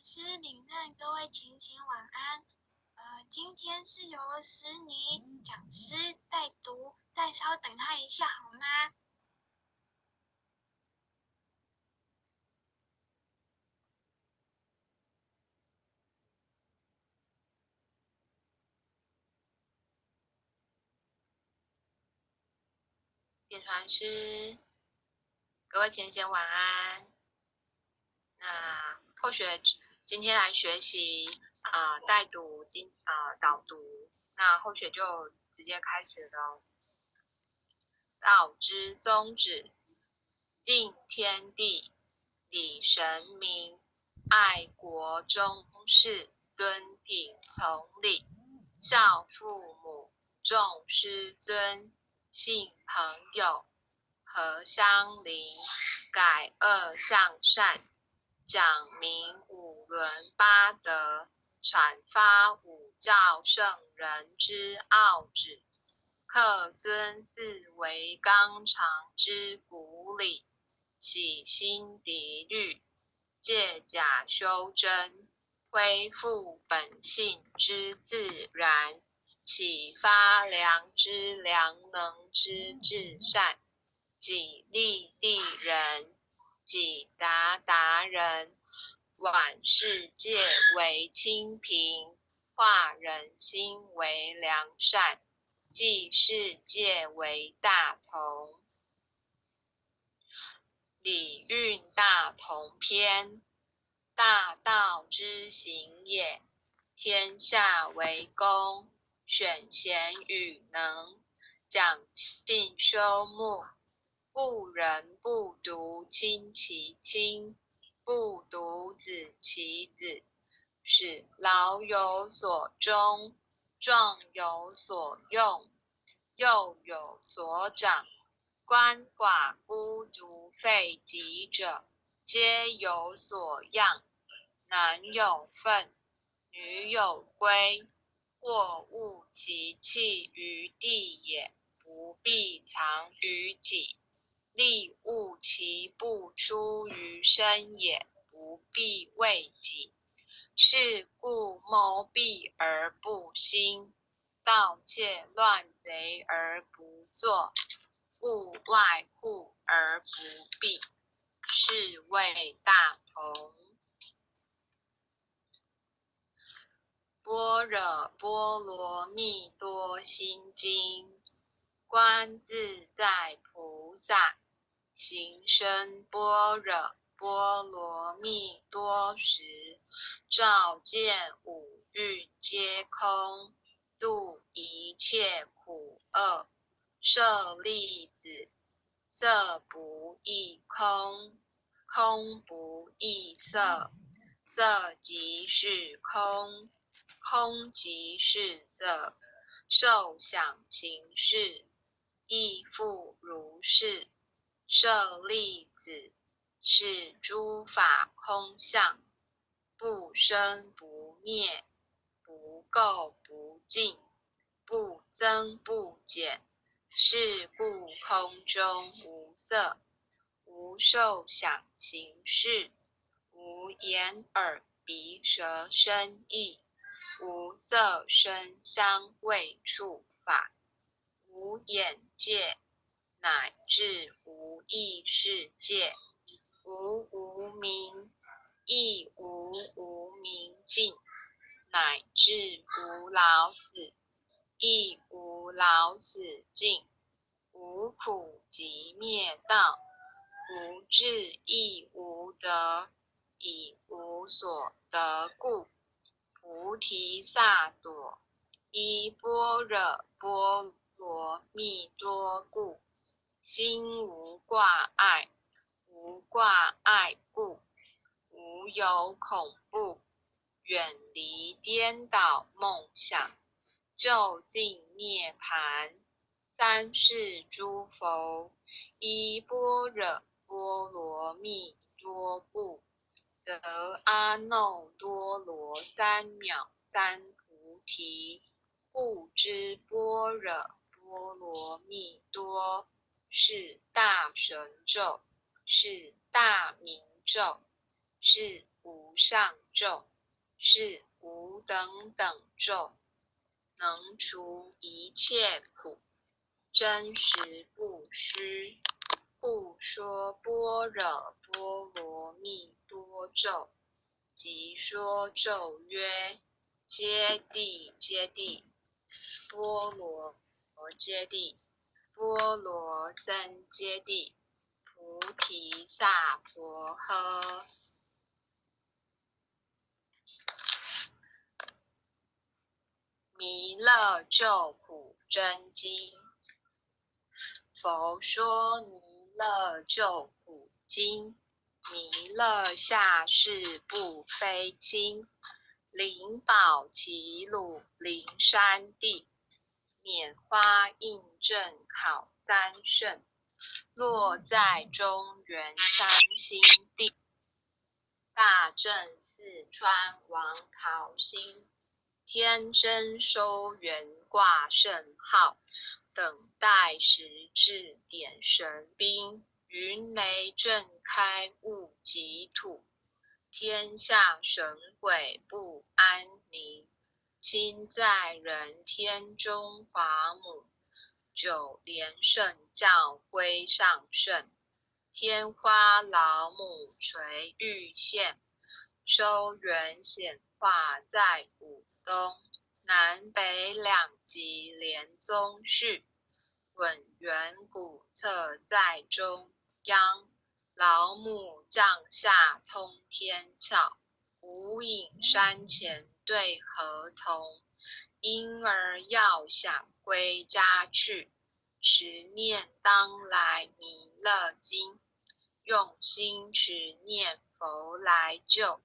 师领任，各位前贤晚安。今天是由石妮讲师带读，再稍等他一下好吗？点传师，各位前贤晚安。那后学今天来学习带读经导读，那后学就直接开始喽。道之宗旨，敬天地，礼神明，爱国忠士，敦品从礼，孝父母，重师尊，信朋友，和乡邻，改恶向善，讲明五伦八德，阐发五教圣人之奥旨，恪遵四维纲常之古礼，洗心涤虑，借假修真，恢复本性之自然，启发良知良能之至善，己利利人，己达达人，挽世界为清平，化人心为良善，济世界为大同。礼运大同篇，大道之行也，天下为公，选贤与能，讲信修睦。故人不独亲其亲，不独子其子，使老有所终，壮有所用，幼有所长。鳏寡孤独废疾者，皆有所养。男有分，女有归。或物其弃于地也，不必藏于己；利物其不出于身也，不必为己。是故谋避而不兴，盗窃乱贼而不作，故外户而不闭，是谓大同。般若波罗蜜多心经，观自在菩萨行深般若波罗蜜多时，照见五蕴皆空，度一切苦厄。舍利子，色不异空，空不异色，色即是空，空即是色，受想行识亦复如是。舍利子，是诸法空相，不生不灭，不垢不净，不增不减。是故空中无色，无受想行识，无眼耳鼻舌身意，无色声香味触法，无眼界，乃至无意识界，无无明，亦无无明尽，乃至无老死，亦无老死尽，无苦集灭道，无智亦无得，以无所得故，菩提萨埵依般若波罗蜜多故，心无挂碍，无挂碍故，无有恐怖，远离颠倒梦想，究竟涅槃。三世诸佛依般若波罗蜜多故，得阿耨多罗三藐三菩提。故知般若波罗蜜多是大神咒，是大明咒，是无上咒，是无等等咒，能除一切苦，真实不虚。故说般若波罗蜜多咒，即说咒曰：揭谛揭谛，波罗揭谛，波罗僧揭谛，菩提萨婆诃。弥勒救苦真经。佛说弥勒救苦经，弥勒下世不非亲，灵宝齐鲁灵山地，拈花印证考三圣，落在中原三星地，大正四川王桃心，天真收元挂圣号，等待时至点神兵，云雷震开悟极土，天下神鬼不安宁。亲在人天中华母，九莲圣教归上圣，天花老母垂玉线，收圆显化在五东，南北两极连宗序，滚圆古册在中央，老母降下通天窍，无影山前对河童，婴儿要想归家去，持念当来弥勒经，用心持念佛来救，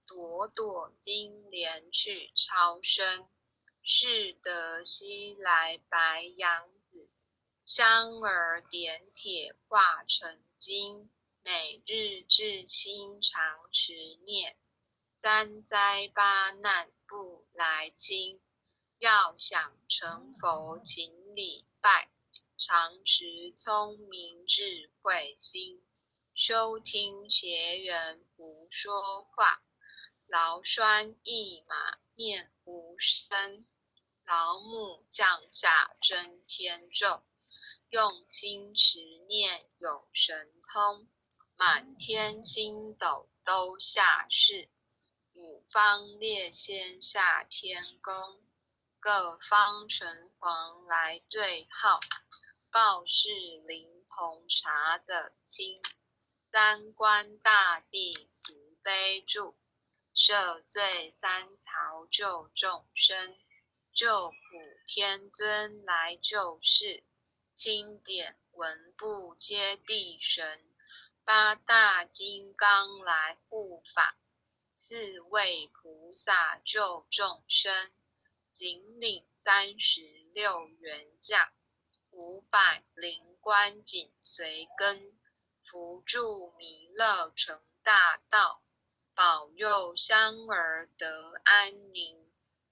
朵朵金莲去超生，是得西来白羊子，香儿点铁化成金，每日至心常持念，三灾八难不来侵。要想成佛勤礼拜，常持聪明智慧心，休听邪人胡说话。劳栓一马念无声，老母降下真天咒，用心持念有神通，满天星斗都下世，五方列仙下天宫，各方城隍来对号，报是灵棚查得清，三官大帝慈悲助，赦罪三曹救众生，救苦天尊来救世，钦点文部揭谛神，八大金刚来护法，四位菩萨救众生，紧领36员将，500灵官紧随跟，扶助弥勒成大道，保佑香儿得安宁。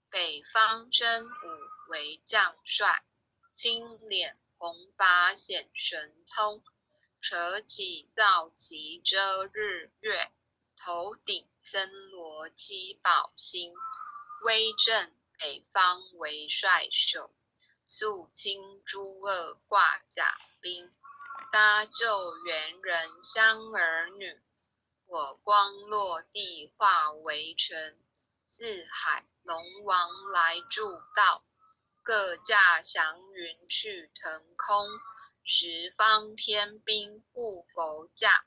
北方真武为将帅，青脸红发显神通，扯起皂旗遮日月，头顶森罗七宝星，威震北方为帅首，肃清诸恶挂甲兵，搭救猿人香儿女，火光落地化为尘，四海龙王来助道，各驾祥云去腾空，十方天兵护佛驾，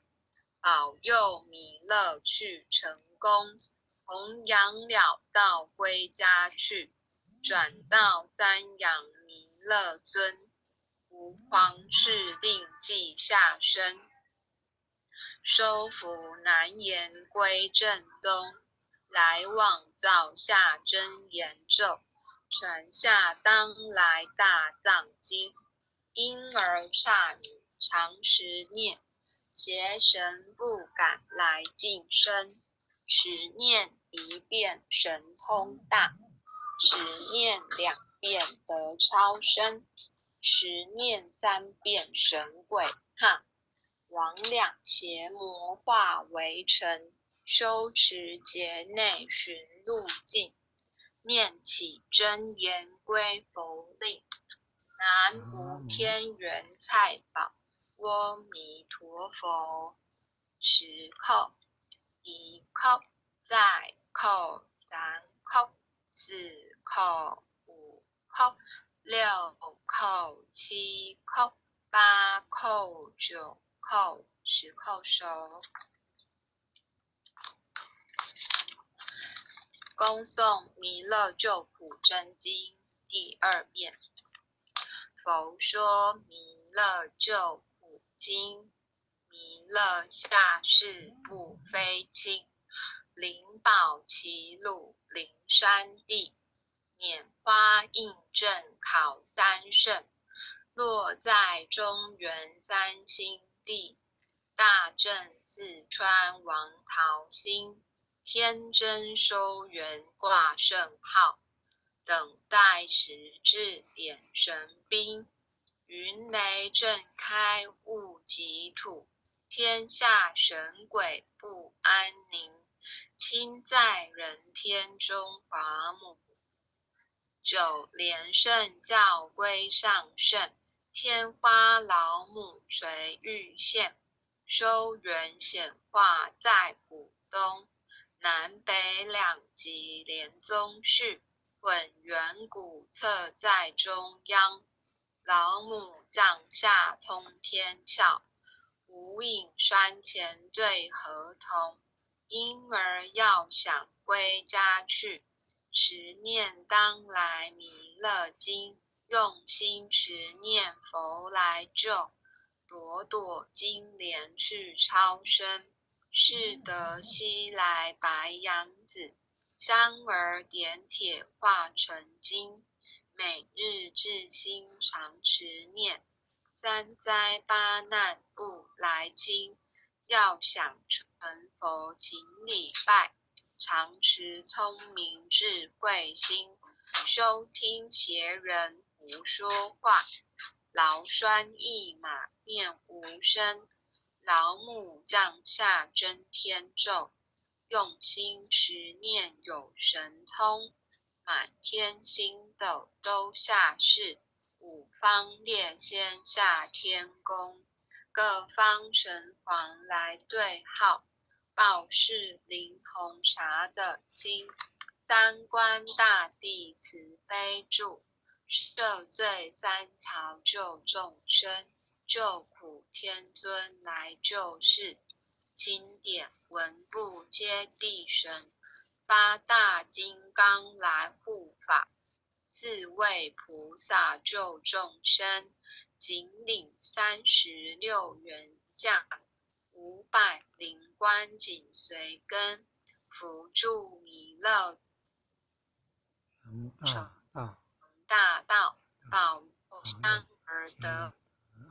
保佑弥勒去成功，弘扬了道归家去，转到三阳弥勒尊，吾皇敕令记下身，收服南阎归正宗，来往造下真言咒，传下当来大藏经，婴儿刹女常持念，邪神不敢来近身。持念一遍神通大，持念两遍得超生，持念三遍神鬼怕，魍魉邪魔化为尘。修持劫内寻路径，念起真言归佛令。南无天元财宝，阿弥陀佛。十叩，一叩，再叩，三叩，四叩，五叩，六叩，七叩，八叩，九叩，十叩首。恭诵弥勒救苦真经第二遍。佛说弥勒救苦经，弥勒下世不非亲，灵宝齐鲁灵山地，拈花印证考三圣，落在中原三星地，大正四川王桃心，天真收元挂圣号，等待时至点神兵，云雷震开悟极土，天下神鬼不安宁，亲在人天中华母，九莲圣教归上圣，天花老母垂玉线，修缘显化在古东，南北两极连宗序，混元古册在中央，老母降下通天窍，无影山前对河童，婴儿要想归家去，持念当来弥勒经，用心持念佛来救，朵朵金莲去超生，是得西来白羊子，香儿点铁化成金，每日至心常持念，三灾八难不来侵。要想成佛勤礼拜，常持聪明智慧心，休听邪人胡说话。劳栓一马念无声，老母降下真天咒，用心持念有神通，满天星斗都下世，五方列仙下天宫，各方城隍来对号，报是灵红查得清，三官大帝慈悲助，赦罪三朝救众生，救苦天尊来救世，钦点文部揭谛神，八大金刚来护法，四位菩萨救众生，紧领36员将，500灵官紧随跟，扶助弥勒成大道，大道，保佑香儿得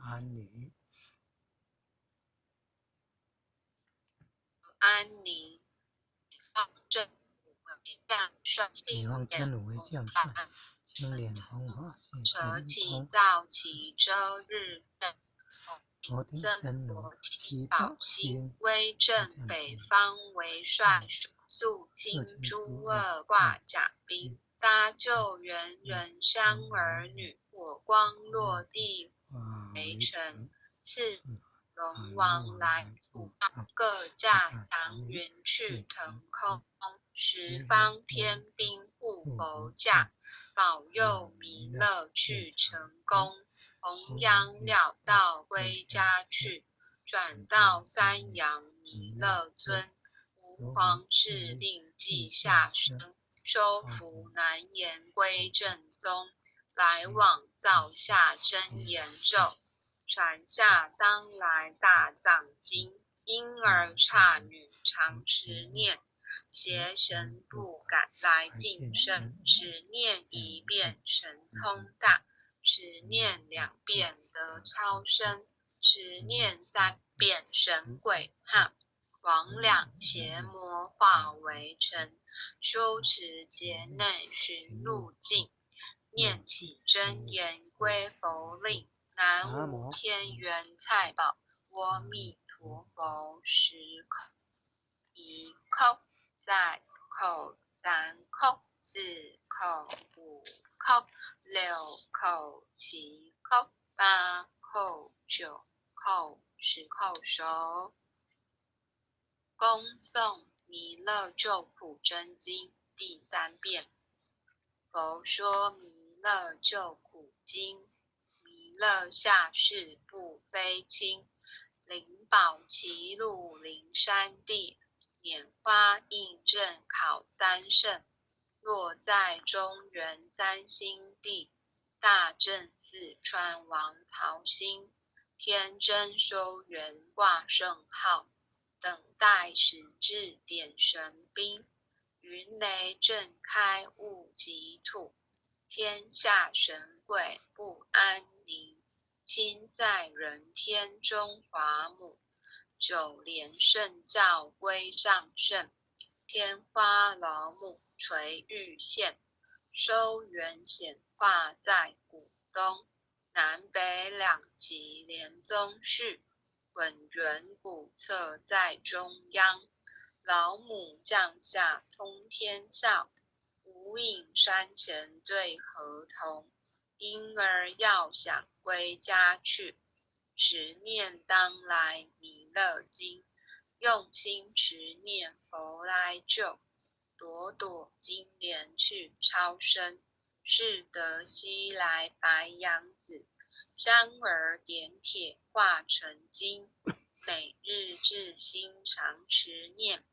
安宁。安宁，方正为将帅，西方真武为将帅，青莲风华现舍神通，弃造其遮日月，摩天增森罗罗七七宝宝星，星，威震北方为帅，肃清诸恶挂甲兵，搭救援人山儿女，火光落地化为为尘，尘，赐龙王来护各驾祥云去腾空，十方天兵护佛驾，保佑弥勒去成功，弘扬了道归家去，转到三阳弥勒尊，吾皇敕令记下生，收服难言归正宗，来往造下真言咒，传下当来大藏经，婴儿刹女常持念，邪神不敢来近身，持念一遍神通大，持念两遍得超生，持念三遍神鬼怕，魍魉邪魔化为尘，修持劫内寻路径，念起真言归佛令，南无天元财宝，阿弥陀佛。十叩，一叩，再叩三叩，四叩，五叩，六叩，七叩，八叩，九叩，十叩首。恭诵弥勒救苦真经第三遍。佛说弥勒救苦经，弥勒下世不非亲，灵宝齐鲁灵山地，拈花印证考三圣，落在中原三星地，大正四川王桃心，天真修缘挂圣号，等待时至点神兵，云雷震开悟极土，天下神鬼不安宁，亲在人天中华母，九莲圣教归上圣，天花老母垂玉线，收圆显化在古东，南北两极连宗序，混元古册在中央，老母降下通天窍，无影山前对河童，婴儿要想归家去，持念当来弥勒经，用心持念佛来救，朵朵金莲去超生，是得西来白羊子，香儿点铁化成金，每日至心常持念，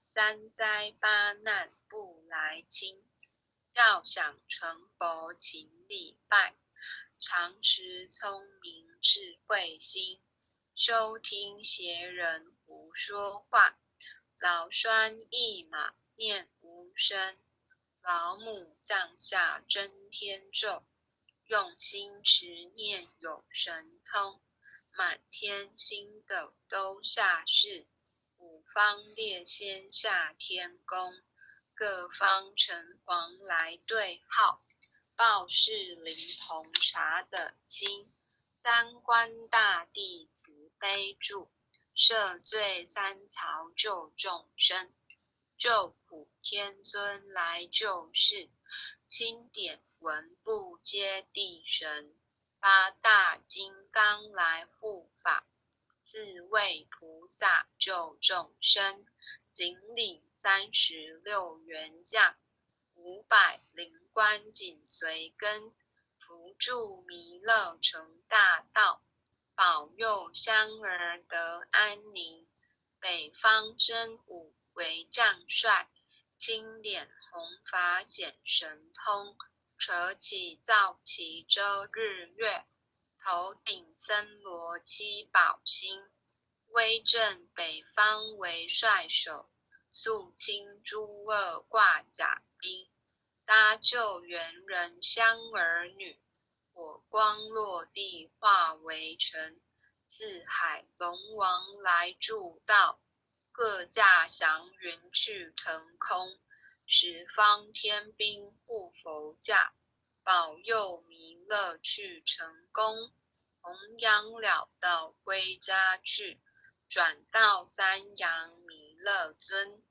三灾八难不来侵。要想成佛勤礼拜，常持聪明智慧心，休听邪人胡说话。老栓一马念无声，老母降下真天咒，用心持念有神通，满天星斗都下世，五方列仙下天宫，各方城隍来对号，报是灵童查得清，三官大帝慈悲助，赦罪三曹救众生，救苦天尊来救世，钦点文部揭谛神，八大金刚来护法，四位菩萨救众生，锦领36员将，500灵官紧随跟，扶助弥勒成大道，保佑香儿得安宁。北方真武为将帅，青脸红发显神通，扯起皂旗遮日月，头顶森罗七宝星，威震北方为帅首，肃清诸恶挂甲兵，搭救猿人香儿女，火光落地化为尘，四海龙王来助道，各驾祥云去腾空，十方天兵护佛驾，保佑弥勒去成功，弘扬了道归家去，转到三阳弥勒尊，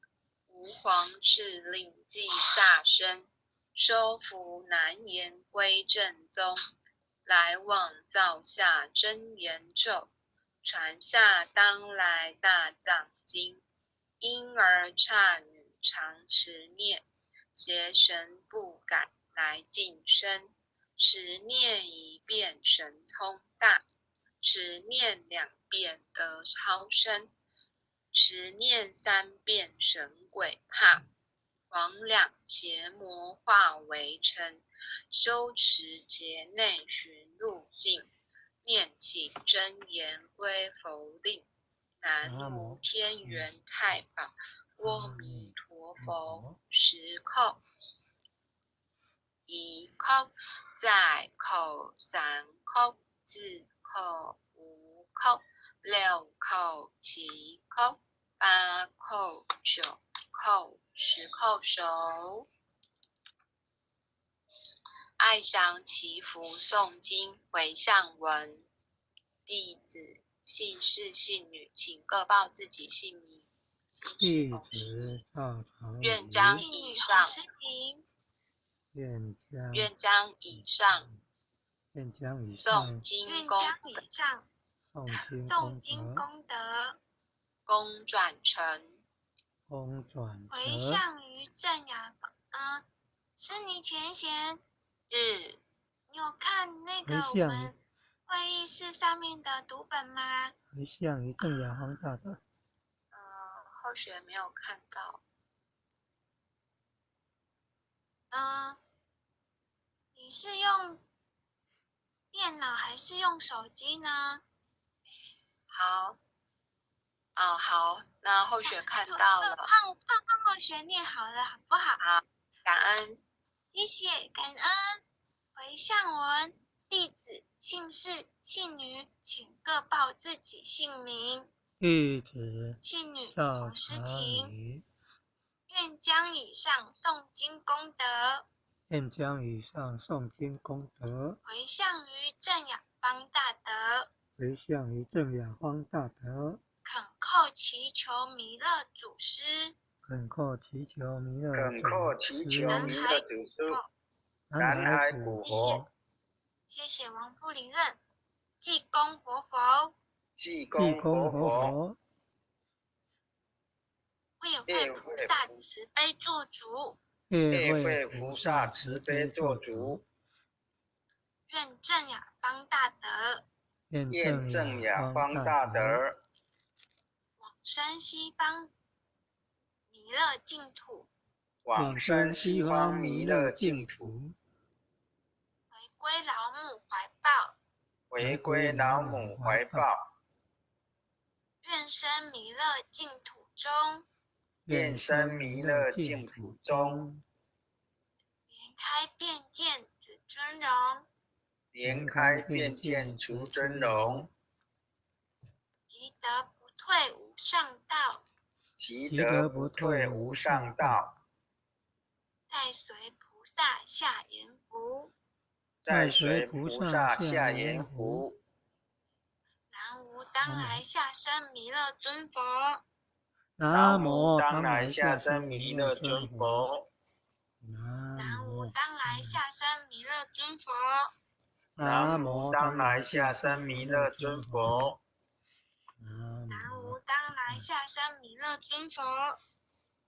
吾皇敕令即下生，收服南阎归正宗，来往造下真言咒，传下当来大藏经，婴儿刹女常持念，邪神不敢来近身，持念一遍神通大，持念两遍得超生，持念三遍神鬼怕，魍魉邪魔化为尘，修持劫内寻路径，念起真言归佛令，南无天元太保阿弥陀佛。十叩，一叩，再叩，三叩，四叩，五叩，六叩，七叩，八叩，九叩，十叩首。爱祥祈福诵经回向文，弟子姓氏姓女，请各报自己姓名。姓弟洪师子赵长愿将宇，弟以上洪诗婷，愿将愿将以上愿将以诵上经功愿将以上诵经诵功经德功德功转成功转回成向于正雅。师尼前贤，日你有看那个回向我们会议室上面的读本吗？回向于正雅方大德。后学没有看到。你是用电脑还是用手机呢？好，哦好，那后学看到了，换换换后学念好了，好不好？好，感恩，谢谢，感恩。回向文，弟子姓氏姓女，请各报自己姓名。弟子姓女赵洪诗长婷，宇，愿将以上诵经功德愿将以上诵经功德回向于正雅方大德，回向于正雅方大德，恳叩祈求弥勒祖师，恳叩祈求弥勒恳叩祖师祈求弥勒祖师，南南海海古古佛佛，谢谢王富林任，济公活佛，济济公公活佛，活佛，为会列位菩萨慈悲作主，业列会位菩菩萨萨慈悲慈悲作作主主，愿正雅方大德愿愿正正雅雅方大大德，往生西方弥勒净土，往生西方弥勒净土，土，回归老母怀抱，回归老母怀抱，愿生弥勒净土中，愿生弥勒净土中，莲开遍见子尊容，莲开遍见除真容，即得不退无上道，即得不退无上道，再随菩萨下阎浮。再随菩萨下阎浮。南无当来下生弥勒尊佛，南无无当来下生弥勒尊佛，南南无无当来下生弥勒尊佛，南无当来下生弥勒尊佛，南无当来下生弥勒尊佛。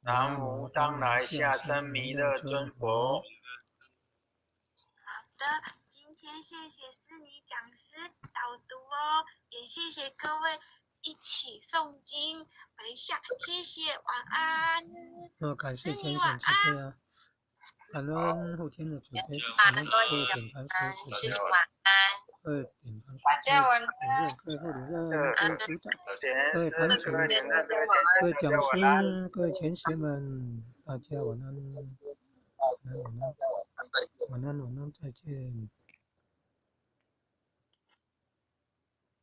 南无当来下生弥勒尊佛。好的，今天谢谢诗妮讲师导读哦，也谢谢各位一起诵经回向，谢谢，晚安。那感谢诗妮晚前贤慈悲啊，感恩后天的慈悲，感恩各位点传师慈悲，师晚安，各位点传师大家晚各位各位护理任，各位组长，前各位师团主，各位领导，各位各位前讲师，大家晚安。师，各位前贤们，大家晚安，晚安晚安，晚安晚安，再见。